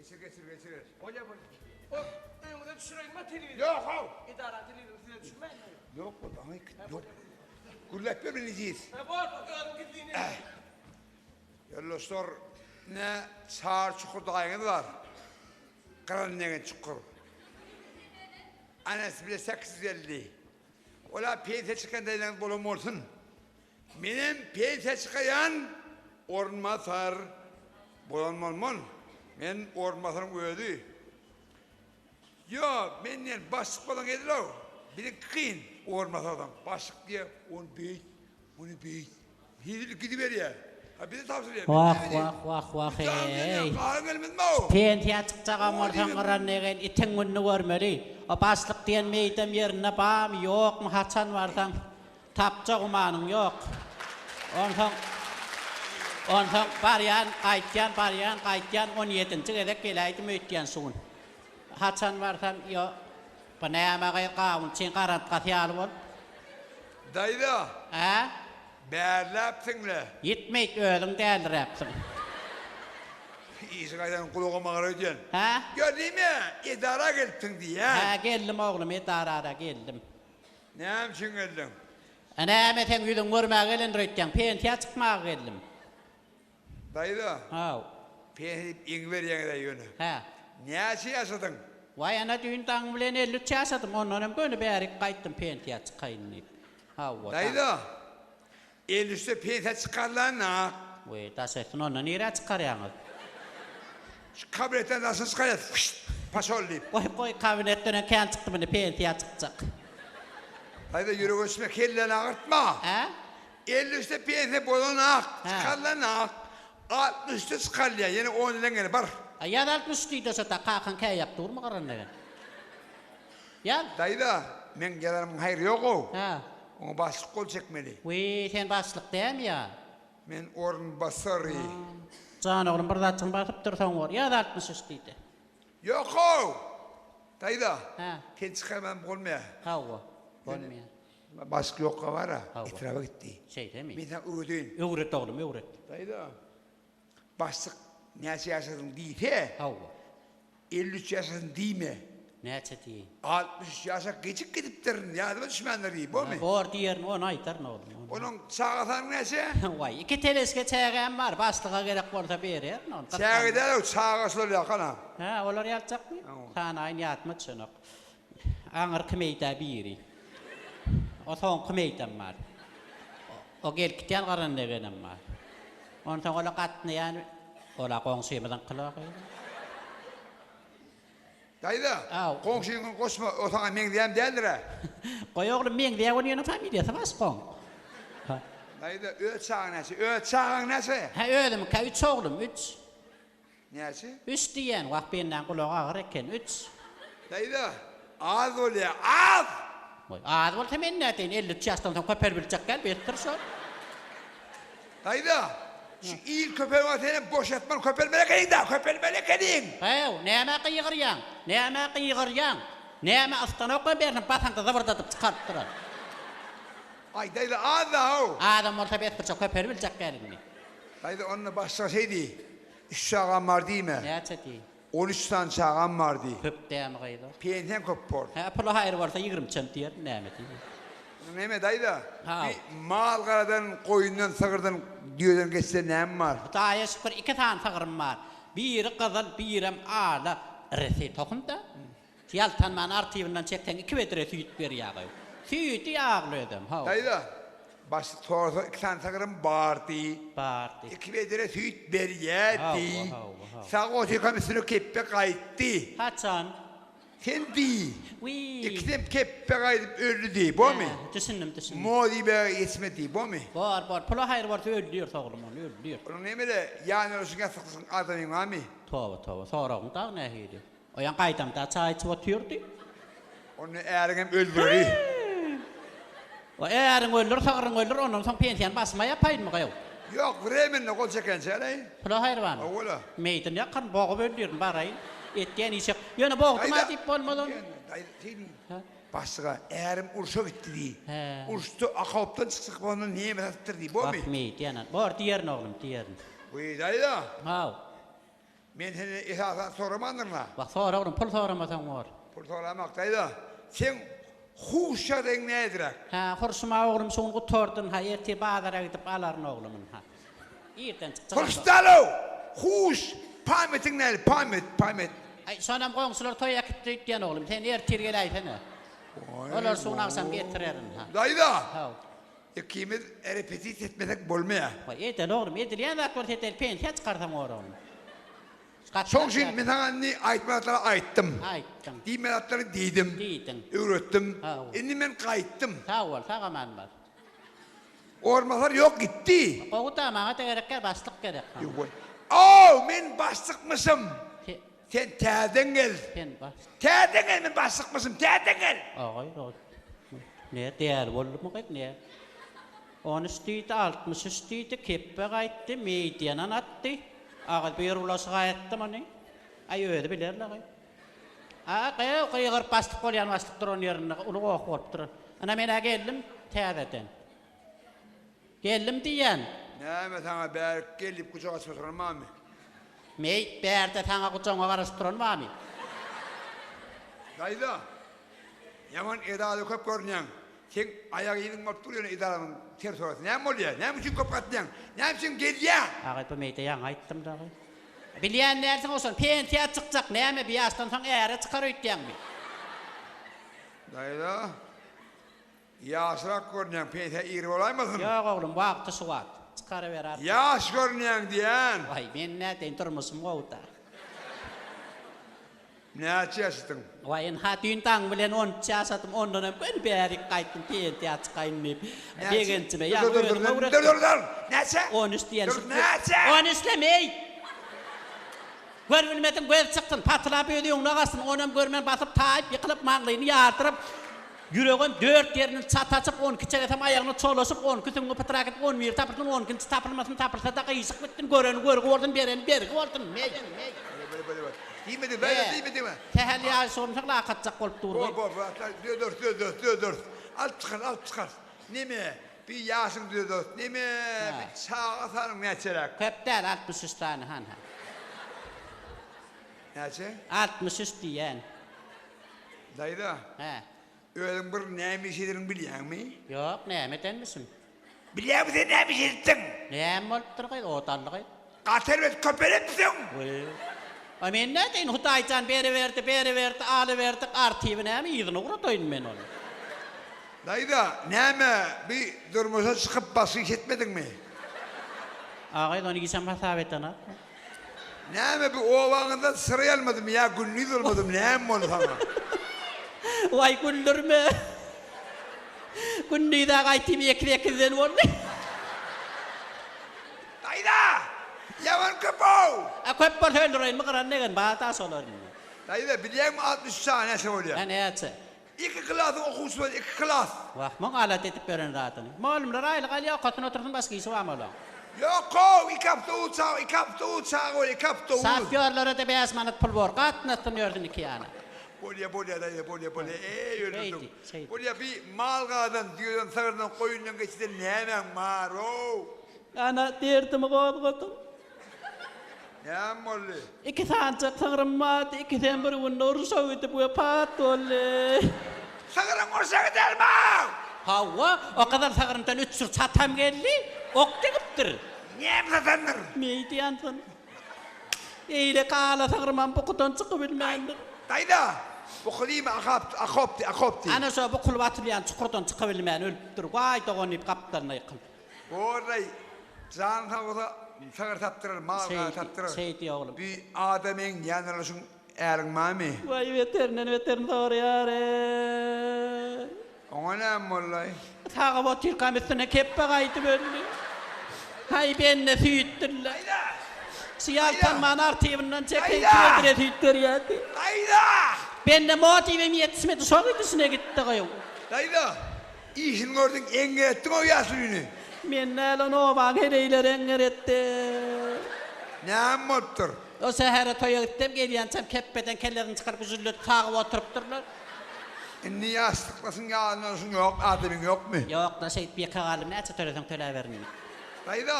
Geçir geçir geçir. Bolýa bolýa. O öňüňize düşüreýinmi telewizor? Ýok how. Edara telewizory size düşürmäýinmi? Ýok bol aňy ýok. Gürläp ber ejiz. Hä bol özüm gizlin. Ýoldaşlar ne çar çukur daýyňyz bar. Gyran degen çukur. Anasy bile 850. Ola pensiýa çykan daýylaryňyz bolan bolsun. Menem pensiýa çykaýan orunbasar bolan bolman. Men orunbasaryň özi. Ýok, men diýen başlyk bolan edil-ow. Biziňki kyn orunbasardan. Başlyk diýýär, ony beýt, muny beýt. Hezil gidiberýär. Ha bize tabşyrýar. Wah, wah, wah, wah, eý. Galyň gelmezmi-ow? Pensiýa çykjagam bolsaň gyran degen itiň gününi görmeli. O başlyk diýen meýdem ýerinde barmy, ýokmy, haçan barsaň tapjak gumanyň ýok. Onsoň, onsoň barýan, gaýtýan, barýan, gaýtýan, on ýedinji gezek geläýdim öýtýän şu gün. Haçan barsam, ýo, bu näme gyz, gawunçyň garantgasy ýaly bolup. Daýza! Ä? Bärläpsiň-le. Ýitmeýt, özüň däliräpsiň. Işi gaýdan gulagym agyr öýdýän. Hä? Ýo, diýme, edara gelipsiň diýýän. Hä, geldim oglum, edarara geldim. Näme üçin geldiň? Ä, näme seň ýüzüňi görmäge gelendir öýtýäň, pensiýa çykmaga geldim. Daýza. Haw. Pensiýa diýip eňiberýäňiz-ä ýöne. Hä. Näçe ýaşadyň? Waý, ana düýn daň bilen 53 ýaşadym, ondan hem göni bärik gaýtdym pensiýa çykaýyn diýip. Hawa, daň. Daýza, 53-de pensiýa çykarylan-a. Weý, daş etsin, onda nirä çykarýaňyz? Şu kabinetden daşyna çykarýas, fşt, paşol diýip. Goý, goý, kabinetdenem kän çykdym indi, pensiýa çykjak. Daýza, ýürege düşme, kelläni agyrtma. Hä? 53-de pensiýa bolan ak, çykarylan ak, 63-de çykarylýar, ýene on ýyldan gene bar. A ýaz 63 diýdi şo-da, kakaň käýäp durmy gyran degen. Ýaz. Daýza, meň ýazanymyň haýry ýog-ow. Hä. Oňa başlyk gol çekmeli. Wiý, sen başlyk dämi ýa? Men orunbasary. Jan oglum, bir zatjygyny basyp dursaň bor. Ýaz 63 diýdi. Ýok-ow! Daýza, Hä. sen çykarman bolmaýar. Hawa, bolmaýar. Başlyk ýokka bar-a, Hawa. etraba gitdi. Şeýlemi? Men saňa öwredeýin. Öwret oglum, öwret. Daýza, başlyk näçe ýaşadyň diýse, Hawa. 53 ýaşasyn diýme. Näçe diýeýin? 63 ýaşa gijik gidipdirin, ýadyma düşmändir diý, bormy? Bor diýerin, ony aýdaryn oglum, ony. Onuň çaga sanyň näçe? Waý, iki teleşke çägäm bar, başlyga gerek bolsa bererin ony. Çäge däl-ow, çaga şular ýakan-a. Hä, olar ýaljakmy? Hawa. Sanaýyn, ýadyma düşenok. Aňyrky meýda biri. O soňky meýdam bar. O gelip gidýän garandegenem bar. Onsoň ola gatnaýan ola goňşymyzyňkylar gyz. Daýza, goňşyňy goşma, o saňa meňzeýän däldir-ä. Goý oglum, meňzeýär, onuň ýöne familiýasy başga oň. Daýza, öz çagaň näçe? Öz çagaň näçe? Hä, özümiňkä üç oglum, üç. Näçe? Üç diýýän, wah bendäň gulagy agyr eken, üç. Daýza, az bolýa, az! Goý, az bolsa men nädeýin, 53 ýaşdan soň köpelibiljek däl, besdir şol. Daýza, şu il köpelmän senem boş ýatman köpelmeli ekeniň-dä, köpelmeli ekeniň! Häw, nämä gygyrýaň, nämä gygyrýaň? Näme ystanokmy bersin, basaňda zybyrdadyp çykaryp duran. Aý, daýza, az-da-how! Azam bolsa besdir şo, köpelibiljek däl indi. Daýza, onda başga şeý diý. Üç çagam bar diýme. Näçe diý? On üç sany çagam bar diý. Köp dämi gyz o? Pensiýaň köp bor. Hä, puly haýry bolsa ýigrimçem diýerin, näme diý? Neme daýza? Haw. Bir mal-garadan, goýundan, sygyrdan, düýeden geçse näme bar? Hudaýa şükür, iki sany sygrym bar. Biri gyzyl, birem ala. Irisi tohum-da. Ýaltanman artybyndan çekseň iki bedre süýt berýär gyz. Süýdi ýagly özem, haw. Daýza, başlyk sorasa iki sany sygrym bar diý. Bar diý. Iki bedre süýt berýär diý. Hawa, hawa, hawa. Sag otyrkam üstüne kepbe gaýtdy. Haçan? Sen diý. Wiý. Ikisem kepbe gaýdyp öldi diý, bormy? Hä, düşündim, düşündim. Mozibege ýetmedi diý, bormy? Bor, bor. Pula haýyr bolsa öldüris oglum ony, öldüris. Onuň nemede, ýanýoldaşyň ýassyklysyň adamyň barmy? Toba, toba, soragyň dagy nähili? Oýan gaýdamda çaý içip otyrdy. Onda äriňem öldüreri. O äriň öldür, sygryň öldür, ondan soň pensiýany başyma ýapaýynmy gyýw? Ýok, wremenno gol çekençä-leý. Pula haýyr barmy? Hawa-la. Meýdini ýakaryn, bogup öldürin, baraýyn. Etýän işek. Ýöne bogdum-a diýip bolmaz ony. Daýza, şeý diý. Başlyga, ärim urşa gitdi diý. Hä. Urşda okopdan çykjak bolanda nemes atypdyr diý, bormy? Wah, meýdi ýanan. Bor, diýerin oglum, diýerin. Wiý, daýza. Haw. Men senden esasy zat soramandyryn-a. Wah, sora oglum, pul soramasaň bor. Pul soramak, daýza. Seň huş ýagdaýyň nädiräk? Hä, hurşum-a oglum, şu gün gutardyn, ha, ertir bazara gidip alaryn oglum, ynha. Irden çykjak. Huş däl-ow! Huş! Pamytyň näli, pamyt, pamyt. Aý, şonam goňşular toý äkitdi öýtýän oglum. Sen ertir geläýsene. Olar şu gün agşam getirerin, ha. Daýza! Haw. Ikimiz repetisiýa etmesek bolmaýar. Waý, edeli oglum, edilýän zat bolsa edeli, pensiýa çykarsaň bor oglum. Şoň üçin men saňa indi aýtmaly zatlary aýtdym. Aýtdyň. Diýmeli zatlary diýdim. Diýdiň. Öwretdim. Sag bol. Indi men gaýtdym. Sag bol, sag aman bol. Orunbasar ýok gitdi. Gowy-da, maňa-da gerek däl, başlyk gerek maňa. Ýok. Ow, men başlykmyşym. Sen täzeden gel. Sen baş. Täzeden gel, men başlykmyşym, täzeden gel. Agaý, Ne däli boldumy gyz, ne? On üç diýdi, 63 diýdi, kepbe gaýtdy, meýdiýanan atdy. Agyz bir ulaşyk aýatdy muny. Aý, özi biler-le gyz. A, gyýw, gygyryp başlyk bolýan başlyk duran ýerinde uly goh bolup duran. Ynha, men-ä geldim täzeden. Geldim diýýän. Näme saňa bärik gel diýip gujak açyp oturan barmy? Meý, bärde saňa gujagyňa garaşyp duran barmy? Daýza, ýaman edara köp görünýäň. Seň aýak yzyň bolup dur ýöne edaranyň territoriýasy. Näme bolýar? Näme üçin köp gatnaýaň? Näme üçin gelýäň? Agaý, bu meýde ýaňy aýtdym dagy. Bilýän dälsiň oşony. Pensiýa çykjak. Näme, bi ýaşdan soň äre çykar öýtýäňmi? Daýza, Ýaşrak görünýäň, pensiýa ir bolaýmasyn? Ýok oglum, wagty şu wagt. Çykaryber artyk. Ýaş görünýäň diýýän. Waý, men nädeýin, durmuşym gowy-da. Näçe ýaşadyň? Waý, ynha, düýn daň bilen 13 ýaşadym, ondan hem göni bärik gaýtdym, pensiýa çykaýyn diýip. Begenjime, ýaňy özüň öwretdiň. Dur, dur, dur! Näçe? 13 diýen şu. Dur, näçe? On üçle-meý! Gör bilmediň göz çyksyn, patylap öz öňüne gaçsyn, onam görmän basyp taýyp ýykylyp maňlaýyny ýardyryp, ýüregem dört ýerinden çat açyp, on iki çegesem aýagyna çolaşyp, on iki süňňi pytrak edip, on biri tapylsyn, on ikinjisi tapylmasyn, tapylsa-da gyşyk bitsin, göreni görgi bolsun, bereni bergi bolsun, meý, meý. Bole, bole, bole. Diýme, diýme, He, diýme, diýme. Sähel ýaşygymsyň lakatjak bolup dur. Bor, bor, bor, düzederis, düzederis, düzederis. Alyp çykarys, alyp çykarys. Neme, bir ýaşyň düzederis, neme, bir çaga sanyň näçeräk? Köp däl, 63 sany, han-ha. Näçe? 63 diýýän. Daýza. Hä. Özüň bir näme iş edeniňi bilýäňmi? Ýok, näme edenmişim? Bilýäňmi sen näme iş edipsiň? Näme bolupdyr gyz, ot aldy gyz. Gaty erbet köpelipsiň. Weý. A men nädeýin, Hudaý jan beriberdi, beriberdi, alyberdik, artyby näme, yzyna ugradaýyn men ony. Daýza, näme, bi durmuşa çykyp başga iş etmediňmi? A gyz, ony hiçem hasap edenok. Näme bi obaňyzda syra ýalmadymy ýa gündiz bolmadymy näme boldy saňa? Waý güldürme. Gündiz-ä gaýtym ekiz ekizden boldy. Daýza! Ýaman köp-ow! A köp bolsa öldüreýinmi gyran degen bar-da şolar indi. Daýza bilýäňmi 63 çaga näçe bolýar? Hä näçe? Iki klasyň okuwçysy bar, iki klas. Wah, muň alada edip beren zadyny. Mugallymlar aýlyk alýar, okasyn otursyn, başga işi barmy olaň? Ýok-ow, iki awtobus çaga, iki awtobus çaga bolýar, iki awtobus. Şofýorlara-da bäş manat pul bor, gatnasyn ýörsün iki ýana. Bolýa, bolýa, daýza, bolýa, bolýa, eý, öldürdiň. Şeýdi, şeýdi. Bolýa, bi mal-gazdan, düýeden, sygyrdan, goýundan, geçiden nämäň bar-ow? Ana, derdimi gozgadyň. Näme boldy? Iki sanyjak sygrym bardy, ikisem bir günde urşa gidip wepat boldy. Sygryň urşa gidermi-ow? Hawa, o gyzyl sygrymdan üç jür çatam geldi, ok degipdir. Näme satandyr? Meýdi ýansyn. Eýleki ala sygrymam bukudan çykybilmändir. Daýza, buky diýme, akap, akop diý, akop diý. Ana şo bukulyp atylýan çukurdan çykybilmän ölüpdir. Waý dogan diýip gapdalyna ýykyldy. Borlaý, jany sag bolsa sygyr tapdyrar, mal-gara tapdyrar. Şeý diý oglum. Bi adamyň ýanynda şuň. Äriň barmy? Waý beterinden beterini soraýar eý. Oňa näme boldy? Sagyp otyrkam üstüne kepbe gaýdyp öldi. Haý bende süýtdülle. Daýza! Şu ýaltanman artybyndan çekeýin Daýza! kedire süýt berýärdi. Daýza! Bende motiwem ýetişmedi şo gidişine gitdi gyýw. Daýza! Işini gördüň eňňe etdiň o ýaşulyny. Men däl ony obaň heleýleri eňňer etdi. Näme bolupdyr? O şähere toýa gitsem gelýänçäm kepbeden kellesini çykaryp güjülledip sagyp oturypdyrlar. Indi ýaşlykdasyň ýalanlaşyň ýok adamyň ýokmy? Ýok-da şeýdip ýeke galdym näçe töleseň töläber indi. Daýza,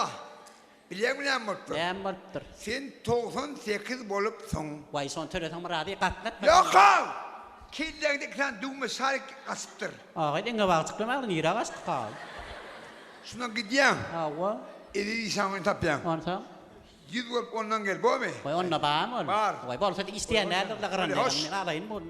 bilýäňmi näme bolupdyr? Näme bolupdyr? Sen 98 bolupsyň. Waý şony töleseň razy gatnatma. Ýok-ow! Kelläňde iki sany düwme şarik gaçypdyr. Agaý diňe bagçykly magdy nirä gaçdyka? Şundan gidýäň. Hawa. Eziz işanyňy tapýaň. Onsoň? Ýüz bolup ondan gel, bormy? Waý onda barmy ol? Bar. Waý bolsa iş diýen däldir-le gyran Hoş. Men alaýyn bu.